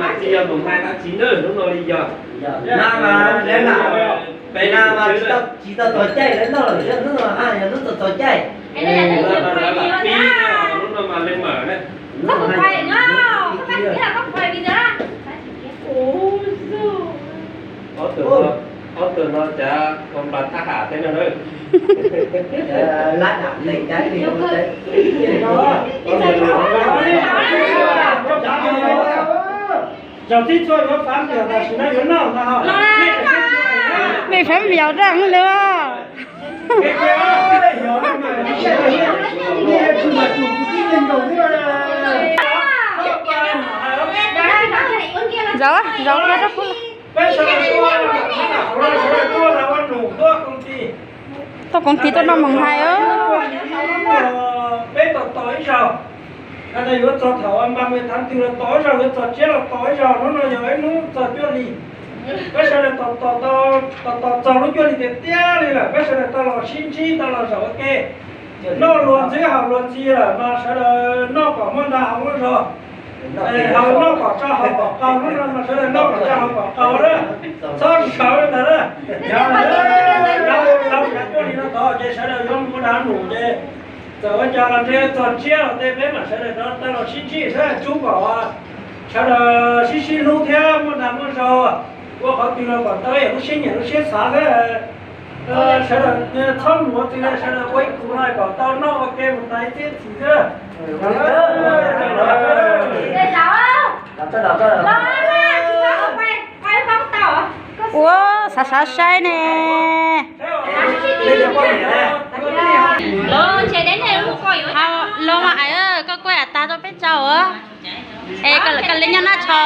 Mas tsis yog tus hais dab tsi na, hnub no li yog. Na mas, na mas tsis tau, tsis tau txog caij lawv noj lawm, hnub no yog hnub txog txog caij. Hnub no mas li mas na. Ob tug no, ob tug no cav ko nplas thab ham thiab no na. Zaum thib txhua yuav fav liaus, tam sim no yuav noj ntag. Mej fav liaus daj li. Zaum, zaum rau kuv. Tuaj koom tis tuaj noj moos hais. Peb tos tos ib zaug, yuav txog thaum npa me thav twg los tos ib zaug, yuav txog tsiab los tos ib zaug, hnub no yog ib hnub txog cuaj hli. Peb sawv daws tos tos txog lub cuaj hli tiag tiag li lawm, peb sawv daws tau los sib ntsib, tau los zaum ua ke. Noj luag ntxwb haus luag ntxhi lawm mas sawv daws noj kom muaj nra haus muaj zog. Haus noj kom tsau haus kom qau, hnub no mas sawv daws noj kom tsau haus kom qau na. Txhob sawv li ntawd na. Yog lawv, lawv, lawv cuaj hli no tod ces sawv daws yuav mus ua dab num ces txawm ua cas los ntshe txog tsiab los tej peb mam sawv daws rov tau los sib ntsib saib tsub kom sawv daws sib sib hlub thiab muaj nra muaj zog, ua qhov twg los kom tau lub siab nyiam lub siab xav thiab. Sawv daws txhob mus ua txwv li, sawv daws ua ib khub no kom tau noj ua ke mus tas ib txhiab txhis xwb. Ua xav xav saib ne. Los mas ais, koj kuaj tas rau peb tsaug os. Es koj li nyob nab tsho.